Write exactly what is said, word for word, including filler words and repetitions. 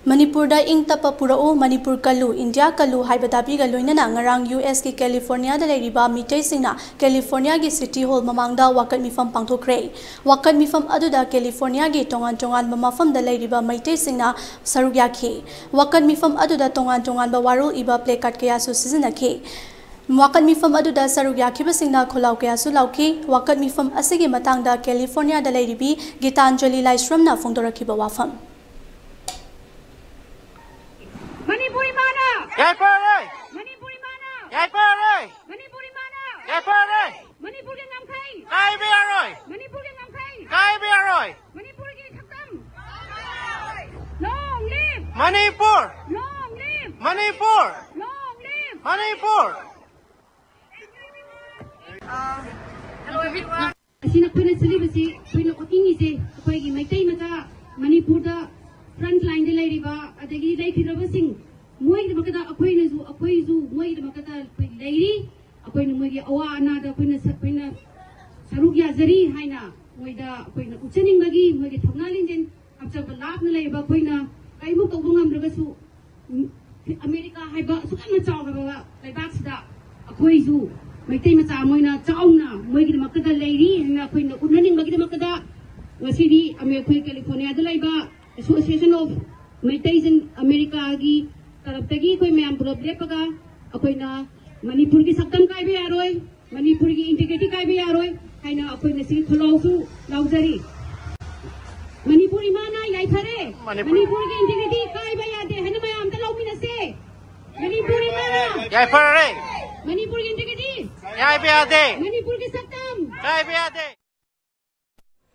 ꯃꯅꯤꯄꯨꯔꯗ ꯏꯪ ꯇꯞꯄ ꯄꯨꯔꯛꯎ, ꯃꯅꯤꯄꯨꯔ ꯀꯜꯂꯨ, ꯏꯟꯗꯤꯌꯥ ꯀꯜꯂꯨ ꯍꯥꯏꯕ ꯗꯥꯕꯤꯒ ꯂꯣꯏꯅꯅ ꯉꯔꯥꯡ ꯌꯨ ꯑꯦꯁꯀꯤ ꯀꯦꯂꯤꯐꯣꯔꯅꯤꯌꯥꯗ ꯂꯩꯔꯤꯕ ꯃꯤꯇꯩꯁꯤꯡꯅ ꯀꯦꯂꯤꯐꯣꯔꯅꯤꯌꯥꯒꯤ ꯁꯤꯇꯤ ꯍꯣꯜ ꯃꯃꯥꯡꯗ ꯋꯥꯀꯠ ꯃꯤꯐꯝ ꯄꯥꯡꯊꯣꯛꯈ꯭ꯔꯦ꯫ ꯋꯥꯀꯠ ꯃꯤꯐꯝ ꯑꯗꯨꯗ ꯀꯦꯂꯤꯐꯣꯔꯅꯤꯌꯥꯒꯤ ꯇꯣꯉꯥꯟ ꯇꯣꯉꯥꯟꯕ ꯃꯐꯝꯗ ꯂꯩꯔꯤꯕ ꯃꯩꯇꯩꯁꯤꯡꯅ ꯁꯔꯨꯛ ꯌꯥꯈꯤ꯫ ꯋꯥꯀꯠ ꯃꯤꯐꯝ ꯑꯗꯨꯗ ꯇꯣꯉꯥꯟ ꯇꯣꯉꯥꯟꯕ ꯋꯥꯔꯣꯜ ꯏꯕ ꯄ꯭ꯂꯦꯀꯥꯔꯗ ꯀꯌꯥꯁꯨ ꯁꯤꯖꯤꯟꯅꯈꯤ꯫ ꯋꯥꯀꯠ ꯃꯤꯐꯝ ꯑꯗꯨꯗ ꯁꯔꯨꯛ ꯌꯥꯈꯤꯕꯁꯤꯡꯅ ꯈꯣꯜꯂꯥꯎ ꯀꯌꯥꯁꯨ ꯂꯥꯎꯈꯤ꯫ ꯋꯥꯀꯠ ꯃꯤꯐꯝ ꯑꯁꯤꯒꯤ ꯃꯇꯥꯡꯗ ꯀꯦꯂꯤꯐꯣꯔꯅꯤꯌꯥꯗ ꯂꯩꯔꯤꯕꯤ ꯒꯤꯇꯥꯟꯖꯂꯤ ꯂꯥꯏꯁ꯭ꯔꯝꯅ ꯐꯣꯡꯗꯣꯔꯛꯈꯤꯕ ꯋꯥꯐꯝ꯫ ꯃꯅꯤꯄꯨꯔ ꯏꯃꯥꯅ! ꯌꯥꯏꯐꯔꯦ! ꯃꯅꯤꯄꯨꯔ ꯏꯃꯥꯅ! ꯌꯥꯏꯐꯔꯦ! ꯃꯅꯤꯄꯨꯔ ꯏꯃꯥꯅ! ꯌꯥꯏꯐꯔꯦ! ꯃꯅꯤꯄꯨꯔꯒꯤ ꯉꯝꯈꯩ! ꯀꯥꯏꯕ ꯌꯥꯔꯣꯏ! ꯃꯅꯤꯄꯨꯔꯒꯤ ꯉꯝꯈꯩ! ꯀꯥꯏꯕ ꯌꯥꯔꯣꯏ! ꯃꯅꯤꯄꯨꯔꯒꯤ ꯁꯛꯇꯝ! Long live! Manipur! Long live! Manipur! Long live! Manipur! ꯑꯁꯤꯅ ꯑꯩꯈꯣꯏꯅ ꯆꯠꯂꯤꯕꯁꯤ, ꯑꯩꯈꯣꯏꯅ ꯎꯠꯅꯤꯡꯉꯤꯁꯦ, ꯑꯩꯈꯣꯏꯒꯤ ꯃꯩꯇꯩ ꯃꯆꯥ ꯃꯅꯤꯄꯨꯔꯗ front lineꯗ ꯂꯩꯔꯤꯕ, ꯑꯗꯒꯤ ꯂꯩꯈꯤꯗ꯭ꯔꯕꯁꯤꯡ, ꯃꯣꯏꯒꯤꯗꯃꯛꯇ ꯑꯩꯈꯣꯏꯅꯁꯨ, ꯑꯩꯈꯣꯏꯁꯨ ꯃꯣꯏꯒꯤꯗꯃꯛꯇ ꯑꯩꯈꯣꯏ ꯂꯩꯔꯤ꯫ ꯑꯩꯈꯣꯏꯅ ꯃꯣꯏꯒꯤ ꯑꯋꯥ ꯑꯅꯥꯗ ꯑꯩꯈꯣꯏꯅ ꯁ-, ꯑꯩꯈꯣꯏꯅ ꯁꯔꯨꯛ ꯌꯥꯖꯔꯤ ꯍꯥꯏꯅ ꯃꯣꯏꯗ ꯑꯩꯈꯣꯏꯅ ꯎꯠꯆꯅꯤꯡꯕꯒꯤ, ꯃꯣꯏꯒꯤ ꯊꯧꯅꯥ ꯂꯤꯡꯖꯦꯜ ꯍꯥꯞꯆꯕ ꯂꯥꯞꯅ ꯂꯩꯔꯤꯕ ꯑꯩꯈꯣꯏꯅ ꯀꯔꯤꯒꯨꯝꯕ ꯇꯧꯕ ꯉꯝꯗ꯭ꯔꯒꯁꯨ, ꯎꯝ, ꯑꯃꯦꯔꯤꯀꯥ ꯍꯥꯏꯕ ꯑꯁꯨꯛ ꯌꯥꯝꯅ ꯆꯥꯎꯔꯕ ꯂꯩꯕꯥꯛꯁꯤꯗ ꯑꯩꯈꯣꯏꯁꯨ ꯃꯩꯇꯩ ꯃꯆꯥ ꯑꯃ ꯑꯣꯏꯅ ꯆꯥꯎꯅ ꯃꯣꯏꯒꯤꯗꯃꯛꯇꯗ ꯂꯩꯔꯤ ꯍꯥꯏꯅ ꯑꯩꯈꯣꯏꯅ ꯎꯠꯅꯅꯤꯡꯕꯒꯤꯗꯃꯛꯇꯗ ꯉꯁꯤꯗꯤ ꯑꯃꯦ-, ꯑꯩꯈꯣꯏ ꯀꯦꯂꯤꯐꯣꯔꯅꯤꯌꯥꯗ ꯂꯩꯕ Association of Meiteis in Americaꯒꯤ ꯇꯔꯞꯇꯒꯤ ꯑꯩꯈꯣꯏ ꯃꯌꯥꯝ ꯄꯨꯂꯞ ꯂꯦꯞꯄꯒ ꯑꯩꯈꯣꯏꯅ ꯃꯅꯤꯄꯨꯔꯒꯤ ꯁꯛꯇꯝ ꯀꯥꯏꯕ ꯌꯥꯔꯣꯏ, ꯃꯅꯤꯄꯨꯔꯒꯤ integrity ꯀꯥꯏꯕ ꯌꯥꯔꯣꯏ ꯍꯥꯏꯅ ꯑꯩꯈꯣꯏ ꯉꯁꯤ ꯈꯣꯜꯂꯥꯎꯁꯨ ꯂꯥꯎꯖꯔꯤ꯫ ꯃꯅꯤꯄꯨꯔ ꯏꯃꯥꯅ ꯌꯥꯏꯐꯔꯦ꯫ ꯃꯅꯤꯄꯨꯔ ꯃꯅꯤꯄꯨꯔꯒꯤ integrity ꯀꯥꯏꯕ ꯌꯥꯗꯦ ꯍꯥꯏꯅ ꯃꯌꯥꯝ ꯑꯝꯇ ꯂꯥꯎꯃꯤꯟꯅꯁꯦ꯫ ꯃꯅꯤꯄꯨꯔ ꯏꯃꯥꯅ ꯌꯥꯏꯐꯔꯦ꯫ ꯃꯅꯤꯄꯨꯔꯒꯤ integrity ꯀꯥꯏꯕ ꯌꯥꯗꯦ꯫ ꯃꯅꯤꯄꯨꯔꯒꯤ ꯁꯛꯇꯝ ꯀꯥꯏꯕ ꯌꯥꯗꯦ꯫